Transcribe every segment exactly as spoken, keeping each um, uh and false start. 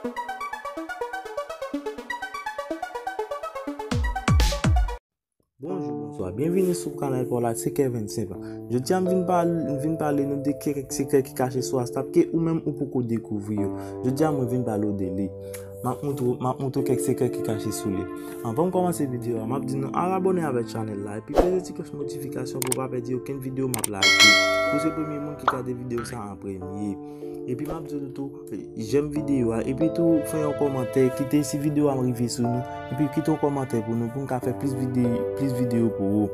Bonjou, bonswa, byenvini sou kanal pa w la, se Kevin Saint-Jean. Jodi a m vin pale, m vin pale nou de kèk sekrè ki kache sou WhatsApp ke ou menm ou poko dekouvri yo. Jodi a mwen vin pale w de li. M ap montre w, m ap montre w kèk sekrè ki kache sou li. Anvan m kòmanse videyo a, m ap di nou al abòne avèk chanèl la epi peze ti klòch notifikasyon pou w pa pèdi okenn videyo m ap lage. Pou se premye moun ki gade videyo sa an premye. Epi m ap di nou tou, jèm videyo a, epi tou fè yon kòmantè, kite si videyo a rive sou nou, epi kite yon kòmantè pou nou, pou n ka fè plis videyo, plis videyo pou ou.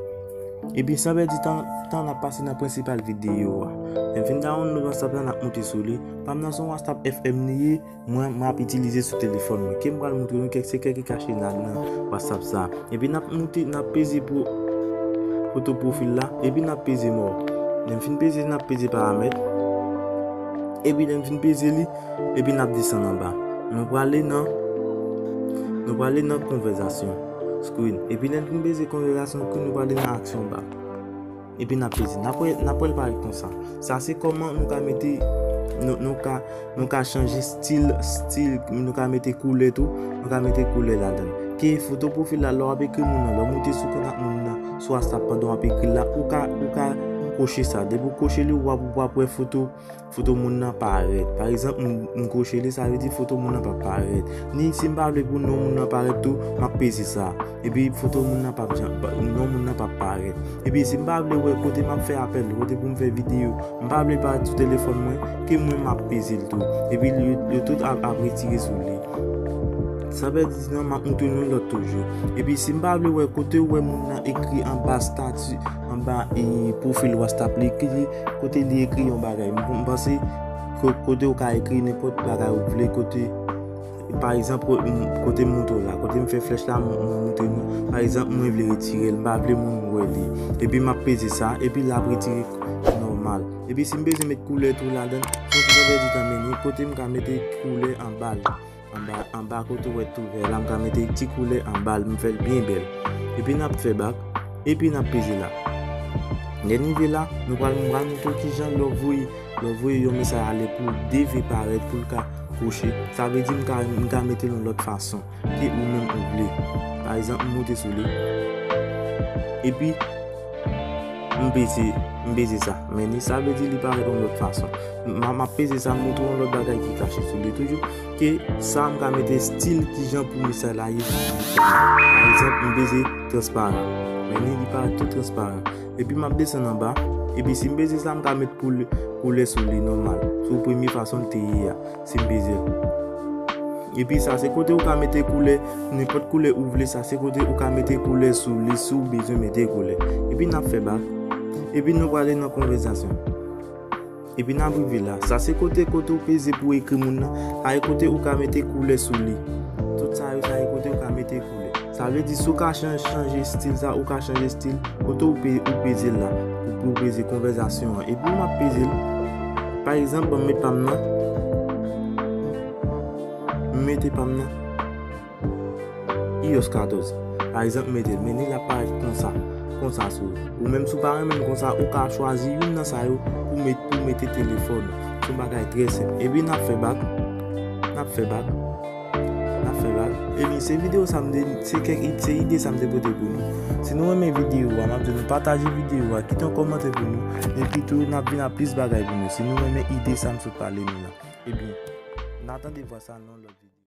Epi san pèdi tan, tan n ap pase nan prensipal videyo a. Lè m fin download WhatsApp la, n ap monte sou li. Pa m nan se yon WhatsApp F M li ye, mwen, mwen ap itilize sou telefòn mwen. Ke m pral montre nou kèk sekrè ki kache nan, nan WhatsApp sa. Epi n ap moute, n ap peze pou foto pwofil la, epi n ap peze more. Lè m fin peze, n ap peze paramèt. Epi lè m fin peze li, epi n ap desann anba. Nou prale nan, nou prale nan konvèsasyon screen. Epi lè m fin peze konvèsasyon screen, nou prale nan aksyon bar. Epi n ap peze. N ap wè, n ap wè l parèt konsa. Sa se kòman nou ka mete, nou, nou ka, nou ka chanje stil, stil, nou ka mete koulè tou, nou ka mete koulè ladan. Ke foto pwofil la, lè w ap ekri moun nan, lè w moute sou kontak moun nan, sou WhatsApp pandan w ap ekri l la, ou ka, ou ka koche sa. Depi w koche li, w ap, w ap wè foto, foto moun nan parèt. Pa egzanp, m, m koche li, sa vle di foto moun nan p ap parèt. Ni si m pa vle pou non moun nan parèt tou, m ap peze sa. Epi foto moun nan p ap jan-, pa, non moun nan p ap parèt. Epi si m pa vle wè kote m ap fè apèl, kote pou m fè videyo, m pa vle parèt sou telefòn mwen, ke mwen m ap peze l tou. Epi yo, yo tout ap, ap retire sou li. San pèdi tan, m ap montre nou lòt toujou. Epi si m pa vle wè kote w wè moun nan ekri anba stati, anba, e, pwofil WhatsApp li, ki, kote li ekri yon bagay. M, m panse ko-, kote w ka ekri nenpòt bagay ou vle, kote, pa egzanp, ko-, m, kote m montre w la, kote m fè flèch la, m, m montre nou. Pa egzanp, mwen vle retire l, m pa vle moun wè li. Epi m ap peze sa, epi l ap retire nòmal. Epi si m bezwen met koulè tou ladan, san pèdi tan, men ni kote m ka mete koulè anba l. Anba, anba kote w wè tou vè la, m ka mete ti koulè anba l, m fè l byen bèl. Epi n ap fè bak, epi n ap peze la. Lè n rive la, nou pral, m pral montre w kijan lè w voye, lè w voye yon mesaj ale pou l deve parèt, pou l ka koche. Sa vle di m ka, m ka mete l yon lòt fason ke ou menm ou vle. Pa egzanp, m moute sou li. Epi, m peze, m peze sa. Men ni sa vle di li parèt yon lòt fason. M, m ap peze sa, m montre yon lòt bagay ki kache sou li toujou. Ke sa, m ka mete stil kijan pou mesaj la ye. Pa egzanp, m peze transparan. Men ni li parèt tou transparan. Epi m ap desann anba. Epi si m peze sa, m ka met koulè, koulè sou li nòmal. Sou premye fason l te ye a. Si m peze l. Epi sa se kote ou ka mete koulè, nenpòt koulè ou vle, sa se kote ou ka mete koulè sou li si w bezwen mete koulè. Epi n ap fè bak. Epi nou prale nan konvèsasyon. Epi n ap rive la. Sa se kote, kote ou peze pou ekri moun nan. Sa e kote ou ka mete koulè sou li. Tout sa yo, sa e kote ou ka mete koulè. Sa vle di si w ka chan-, chanje stil sa, ou ka chanje stil. Kote ou pe-, ou peze l la. Ou, ou peze konvèsasyon an. Epi m ap peze l. Pa egzanp, ban m met pa m nan. M mete pa m nan. iOS katòz. Pa egzanp, m mete l, men li ap parèt konsa. Konsa sou ou. Ou menm si w pa renmen l konsa, ou ka chwazi youn nan sa yo pou met, pou mete telefòn ou. Se yon bagay trè senp. Epi n ap fè bak. N ap fè bak. N ap fè bak. Epi se videyo sa m te, se kèk id-, se ide sa m te pote pou nou. Si nou renmen videyo a, m ap di nou pataje videyo a, kite yon kòmantè pou nou. Epi tou, n ap vin ak plis bagay pou nou. Si nou renmen ide sa m sot pale nou la. Epi, n a tande vwa sa nan lòt videyo.